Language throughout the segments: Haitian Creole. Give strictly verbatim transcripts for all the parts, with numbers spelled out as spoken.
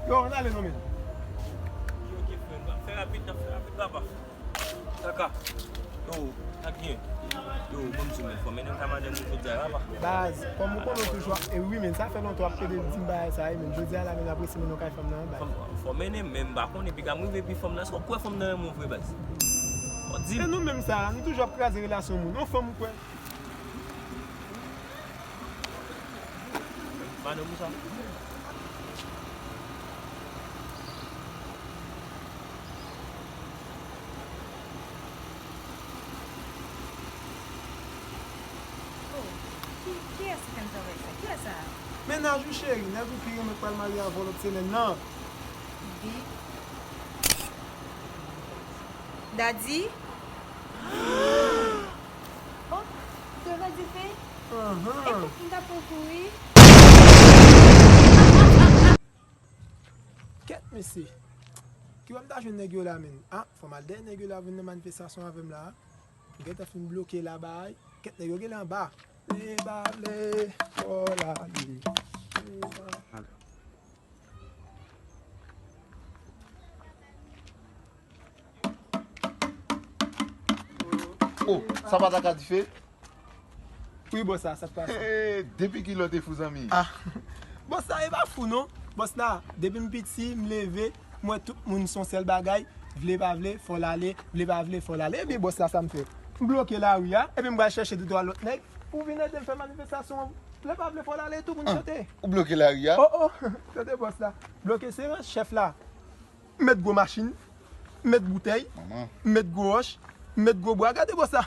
Yo, ann ale non, men. Ok, ok, frè, n ap fè rapid, n ap fè rapid, papa. Kaka. Yo, sa k gen? Yo, ban m di w, men fò mennen m ka madanm mwen jodi a, papa. Baz, kòm ou konnen w toujou ap, e wi, men sa fè lontan w ap pede di m bagay sa, wi, men jodi a la, men n ap resi mennen w kay fanm nan, baz. Fò m, fò mennen m, men m pa konnen, piga m rive epi fanm nan, èske w kwè fanm nan renmen w vre, baz? Fò di m. E nou menm sa, nou toujou ap kraze relasyon moun. Yon fanm ou kwè? Madanm ou sa? Oh, ki, kiyès ki fè m travay sa? Kiyès sa? Mennaj ou cheri, nèg ou pi renmen k pral marye avè w lòt semèn nan. Bi. Daddy? Oh, te vle dife? Ahan. E kòk m t ap pran kouri. Kèt, mesye. Ki wè m ta jwenn nèg yo la, menn? Ah, fò m al dèyè nèg yo la vin nan manifestasyon avè m la. M gentan fin bloke la bay. Kèt, nèg yo genlè anba. Vle pa vle, fò l ale. Vle pa Oh, sa pa ta ka dife? Wi, bòs la, sa k pase? Depi kilè w te fou, zanmi? Ah, bòs la, e pa fou, non. Bòs la, depi m piti, m leve, m wè tout moun se yon sèl bagay, vle pa vle, fò l ale, vle pa vle, fò l ale. Ebyen, bòs la, sa m fè? M bloke lari a, epi m pral chèche de twa lòt nèg pou vin ede m fè manifestasyon an. Vle pa vle, fò l ale, tout moun chante. Ou bloke lari a? Oh, oh, tande bòs la. Bloke se chèf la. M met gwo machin, m met boutèy, m met gwo wòch, m met gwo bwa. Gade bòs la.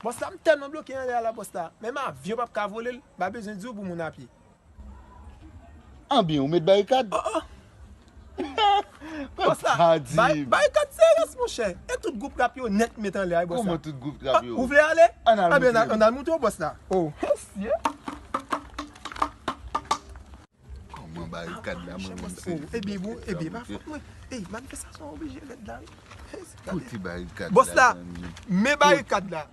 Bòs la, m tèlman bloke anlè a la, bòs la. Menm avyon p ap ka vole l, pa bezwen di w pou moun a pye. Anben, ou met barikad? Oh, oh. Bòs la, bay-, barikad se rès, monchè. E tout gwoup rap yo nèt met anlè a, wi, bòs la. Kòman tout gwoup rap yo? Ou vle ale? Ann al montre. Ann al montre w, bòs la. Oh, mesye. Kòman barikad la, mwen menm se. Oh, ebyen, bon, ebyen, pa fòt mwen. Ey, manifestasyon an oblije rèd la, wi. Kote barikad la, bòs la, men barikad la.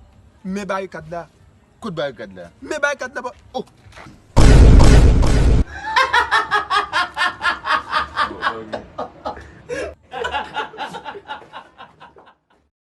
Men barikad la. Kot barikad la? Men barikad la, bò. Oh,